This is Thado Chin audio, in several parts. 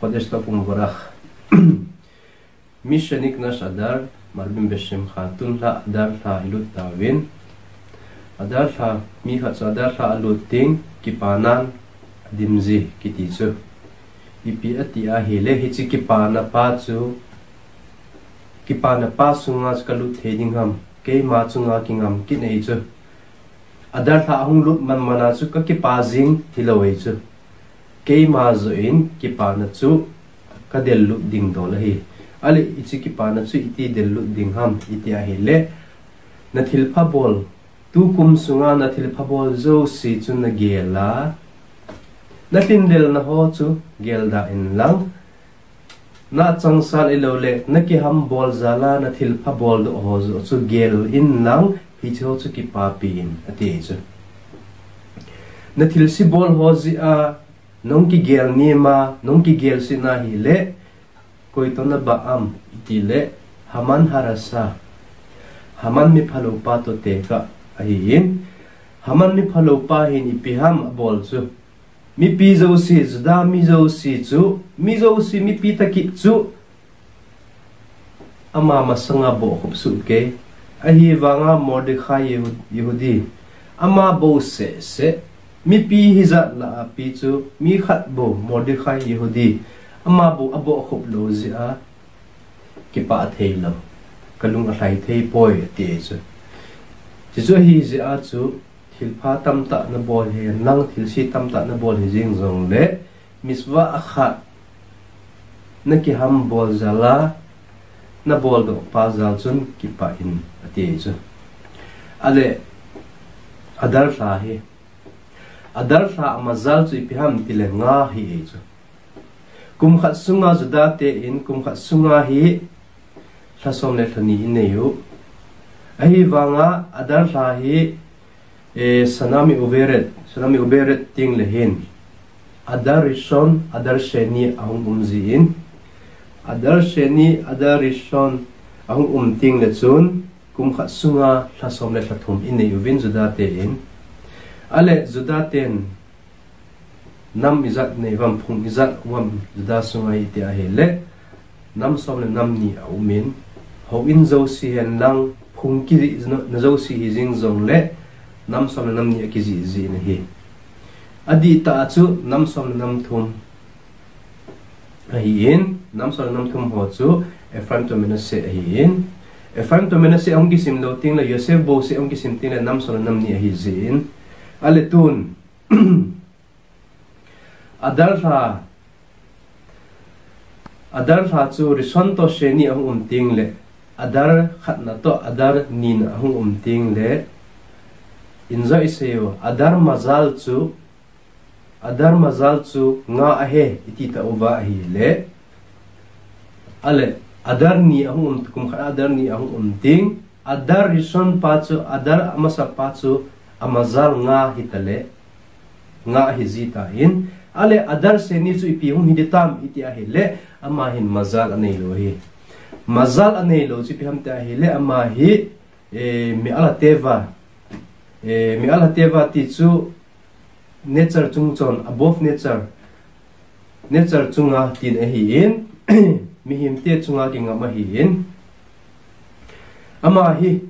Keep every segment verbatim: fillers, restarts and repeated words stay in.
Chodesh Tov Umevorach. Mishenichnas Adar, Marbe Bashimcha, tun lha Adar lha ilut tauvin. Adar lha, mi khat chu Adar lha alut teng, kipanan adim ji kiti chu. Ipi ati ahile, hiche kipana pa chu, kipana pa sunga chu kalut thei ding ham, keima chunga kingam kinei chu. Adar lha ahung lut man mana chu kakipa jing hilou ei chu. Keima joh in kipana chu kadel lut ding dol ahi. Ale hiche kipana chu iti del lut ding ham iti ahile, nathilpha bol, tukum sunga nathilpha bol jouse chu nagel a, nalhinlelna ho chu gelda inlang, nachangsal ilou le, nakiham bol jal a, nathilpha boldoh ho joh chu gel inlang, hiche ho chu kipapi in, ati chu. Nathilse bol ho jeh a, nahung kigel nima, nahung kigel sina hile, koi toh nabah am itile, Haman Harasha, Haman miphalou pa toh tekah ahin, Haman miphalou pa hin ipi ham abol chu. Mipi jouse, Juda mi jouse chu, mi jouse, mipi tah kit chu, ama masanga bohkhup soh kei. Ahivanga Mordekai Yehu-, Yehudi, ama bou seh seh, mipi hijat lah a pi chu, mi khat bou Mordekai Yehudi, ama bou abohkhup lou jeh a, kipah thei lou, kalung alhai thei poi, ati chu. Chuchu ahi jeh a chu, thilpha tamtah nabol hen lang, thilse tamtah nabol hijing jongle, mitzvah khat nakiham bol jal a, naboldoh pa jal chun kipah in, ati chu. Ale, Adar lha hi, Adar lha amazal chu ipi ham itile nga hi ei chu. Kum khat sunga Juda te in kum khat sunga hi lha som le lha ni inei u. Ahivanga Adar lha hi, eh, Shana Me'uveret, Shana Me'uveret teng le hin, Adar Rishon, Adar Sheni ahung um jin. Adar Sheni, Adar Rishon ahung um teng le chun, kum khat sunga lha som le lha thum inei uvin Juda te in. Ale Juda ten nam ijat nei uvam, phung ijat uvam Juda sunga iti ahile, nam som le nam ni aumin, houin jouse hen lang, phung kijih na jouse hijing jongle, nam som le nam ni akijih jin ahi. Adih tah a chu nam som le nam thum ahin, nam som le nam thum ho chu Ephraim toh Manasseh ahin. Ephraim toh Manasseh ahung kisim lou teng le, Yosef bouseh ahung kisim teng le, nam som le nam ni ahi jin. Ale tun, Adar lha, Adar lha chu Rishon toh Sheni ahung um teng le, Adar khatna toh Adar nina ahung um teng le, injo isei u, Adar mazal chu, Adar mazal chu nga ahi, iti tauva ahile, ale, Adar ni ahung um, kum khat Adar ni ahung um teng, Adar Rishon pa chu, Adar amasa pa chu, amazal nga hitale, nga ahi ji tan. Ale, Adar Sheni chu ipi hung hi ding tam iti ahile, ama hin mazal anei lou ahi. Mazal anei lou chu ipi ham iti ahile, ama hi, eh, Me'al HaTeva, eh, Me'al HaTeva ti chu nature chung chon, above nature, nature chunga tina ahin, mihem te chunga kingam ahin. Ama hi,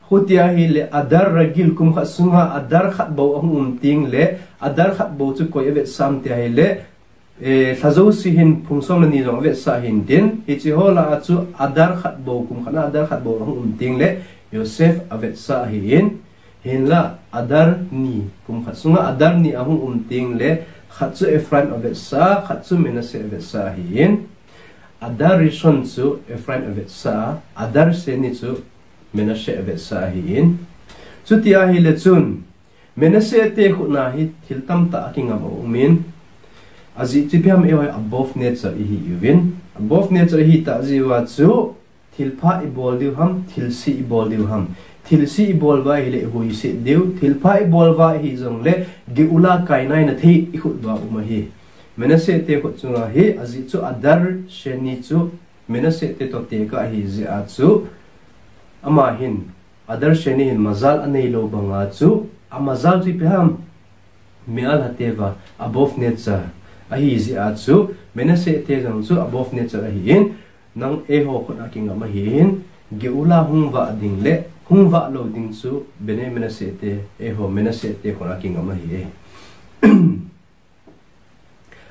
huti ahile Adar Ragil kum khat sunga Adar khat bou ahung um teng le, Adar khat bou chu koi avetsah am iti ahile, eh, lha jouse hin phung som le ni jong avetsah ahin tin, hiche ho lah a chu Adar khat bou, kum khat na Adar khat bou ahung um teng le, Yosef avetsah ahin, hinla Adar ni, kum khat sunga Adar ni ahung um teng le, khat chu Ephraim avetsah, khat chu Manasseh avetsah ahin. Adar Rishon chu Ephraim avetsah, Adar Sheni chu Manasseh avetsah ahin. Chuti ahile chun, Manasseh te khutna hi thil tamtah akingam aumin. Ajeh chu ipi ham eiho hi above nature ihi uvin. Above nature ihi tah jeh uva chu, thilpha ibol diu ham, thilse ibol diu ham. Thilse ibol uva ahile ihuiset diu, thilpha ibol uva ahi jongle, Geula kainaina thei ikhut uva um ahi. Manasseh te khut chunga hi, ajeh chu Adar Sheni chu, Manasseh te toh tekah ahi jeh a chu, ama hin, Adar Sheni hin mazal anei lou banga chu, amazal chu ipi ham, Me'al HaTeva, above nature, ahi jeh a chu, Manasseh te jong chu above nature ahin, nang eiho khut a kingam ahin, Geula hung vah ding le hung vah lou ding chu Bnei Manasseh te, eiho Manasseh te khut a kingam ahi.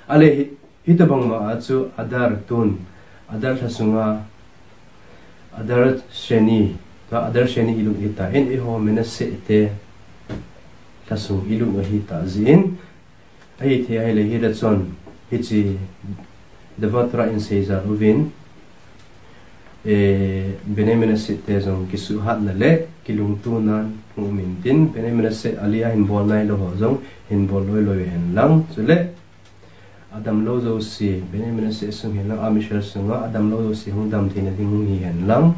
Ale hi, hitobang ma a chu Adar tun, Adar lha sunga, Adar Sheni, ta Adar Sheni ilut hita, in eiho Manasseh te lha sung ilut hita jin, ahithei ahile hile chun, hiche Devar Torah in seijal uvin, eh, Bnei Manasseh te jong kisuhatna le kilungtonan hung um intin, Bnei Manasseh Aliyah hin bol nailou ho jong hin bol loiloi hen lang, chule adamlou jouse, Bnei Manasseh sung hen lang, Am Israel sunga adamlou jouse hung dam theina ding hung hi hen lang,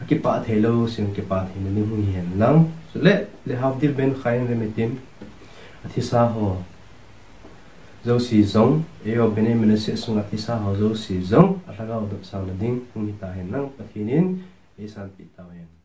akipah theilou jouse hung kipah theina ding hung hi hen lang, chule, Lehavdil ben chayim ve metim, athisa ho jouse jong, eiho Bnei Manasseh sunga athisa ho jouse jong, alhagao dopsang na ding hung hita hen lang, Pathen in eisanpeh tauhen.